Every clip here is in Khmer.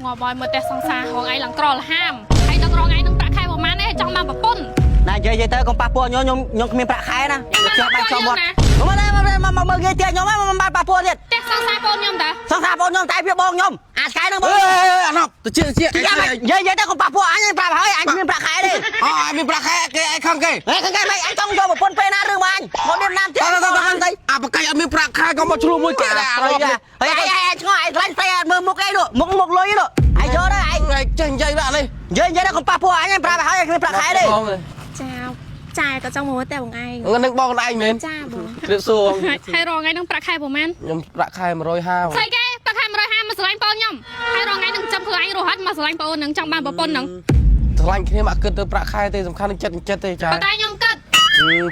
ងាប់ហើយមើលតែសង្សាររងឯងឡើងក្រលហាមហើយដល់រងឯងនឹងប្រាក់ខែប្រហែលទេចង់បានប្រពន្ធ ណានិយាយនិយាយទៅកុំប៉ះពាល់ខ្ញុំខ្ញុំខ្ញុំគ្មានប្រាក់ខែណាខ្ញុំបាច់ចំមាត់មកមកមកមកមើលគេទៀតខ្ញុំមិនបានប៉ះពាល់ទៀត ផ្ទះសង្សារបងខ្ញុំតា សង្សារបងខ្ញុំតែវាបងខ្ញុំអាឆ្កែនឹងបង អេអាណប់ទៅជាជា និយាយនិយាយទៅកុំប៉ះពាល់អញប្រាប់ហើយអញគ្មានប្រាក់ខែទេ អូអញមានប្រាក់ខែគេឯងខឹងគេ ហេខាងគេមិនអញចង់យកប្រពន្ធពេលណារឿងមកអញមកនេះណាមទៀត តើតើតើអាបកាយអត់មានប្រាក់ខែក៏មកឆ្លោះមួយគេដែរអាណប់ ហើយអញអញឆ្ងល់អញខ្លាញ់ស្អីអត់មើលមុខអីនោះមុខមុខលុយនោះអញយកទៅអញ ឯងចេះនិយាយដាក់នេះ និយាយនិយាយទៅកុំប៉ះពាល់អញប្រាប់ហើយអញគ្មានប្រាក់ខែទេ ចាចាក៏ចង់មកមើលតែបងឯង នឹងបងឯងមែន ចាបង ជម្រាបសួរ ហើយរងឯងនឹងប្រាក់ខែប្រហែល ខ្ញុំប្រាក់ខែ150 ស្អីគេប្រាក់ខែ150មកស្រឡាញ់បងខ្ញុំហើយរងឯងនឹងចាំខ្លួនឯងរហត់មកស្រឡាញ់បងនឹងចង់បានប្រពន្ធនឹង ស្រឡាញ់គ្នាមកគិតទៅប្រាក់ខែទេសំខាន់នឹងចិត្តចិត្តទេចា ប៉ុន្តែខ្ញុំគិត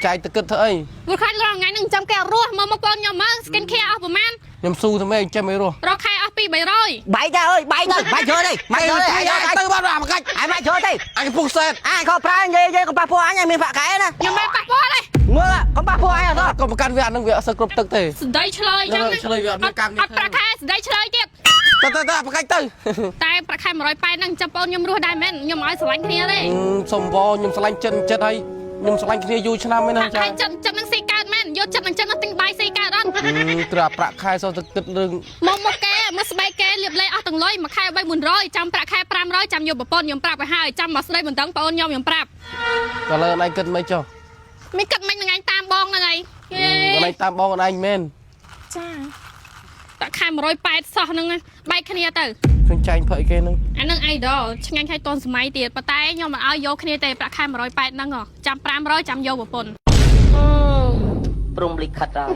ចាយទៅគិតធ្វើអី ព្រោះខ្លាចរងថ្ងៃនឹងចាំគេរស់មកមកបងខ្ញុំមើល skin care អស់ប្រហែល ខ្ញុំស៊ូធ្វើម៉េចចាំមិនរស់ រកខែអស់2 300 បាយទៅអើយបាយទៅបាយយកទេបាយយកទេ ទៅ អញ ទៅបាត់អាបកាច់ អញបាយយកទេ អញពុះសេត អញខកប្រានិយាយនិយាយកុំប៉ះពាល់អញអញមានប្រាក់ខែណា ខ្ញុំមិនប៉ះពាល់ទេ មើលកុំប៉ះពាល់អញអត់ ក៏ប្រកាន់វាអានឹងវាអត់សូវគ្រប់ទឹកទេ ស្ដីឆ្លើយចឹង ឆ្លើយវាអត់មានកម្ម អត់ប្រាក់ខែស្ដីឆ្លើយទៀត ទៅទៅទៅអាបកាច់ទៅ តែប្រាក់ខែ180ហ្នឹងចាំបងខ្ញុំរស់ដែរមែនខ្ញុំឲ្យស្រឡាញ់គ្នាទេ សុំវខ្ញុំស្រឡាញ់ចិត្តចិត្តហើយខ្ញុំស្រឡាញ់គ្នាយូរឆ្នាំហើយណាចា ប្រាក់ខែចិត្តចិត្តនឹងស៊ីកើតមែនយកចិត្តនឹងចិត្តនឹងទិញបាយស៊ីកើតអត់ ត្រូវអាប្រាក់ខែសោះទៅគិតរឿង មកមកគេមកស្បែកគេលៀបលេអស់ទាំងលុយមួយខែ3 400ចាំប្រាក់ខែ500ចាំយកប្រពន្ធខ្ញុំប្រាប់ឲ្យហើយចាំមកស្ដីមិនដឹងបងខ្ញុំខ្ញុំប្រាប់ ក៏លើអញគិតមិនចុះ មានគិតមិននឹងឯងតាមបងហ្នឹងឯងហេ អញតាមបងអញមែន ចា ប្រាក់ខែ180សោះហ្នឹងណាបែកគ្នាទៅ ខ្ញុំចាញ់ផឹកគេហ្នឹង អាហ្នឹង idol ឆ្ងាញ់ឲ្យតនសម័យទៀតប៉ុន្តែខ្ញុំមិនឲ្យយកគ្នាទេប្រាក់ខែ180ហ្នឹងហ៎ចាំ500ចាំយកប្រពន្ធ ព្រមលិខិតហើយ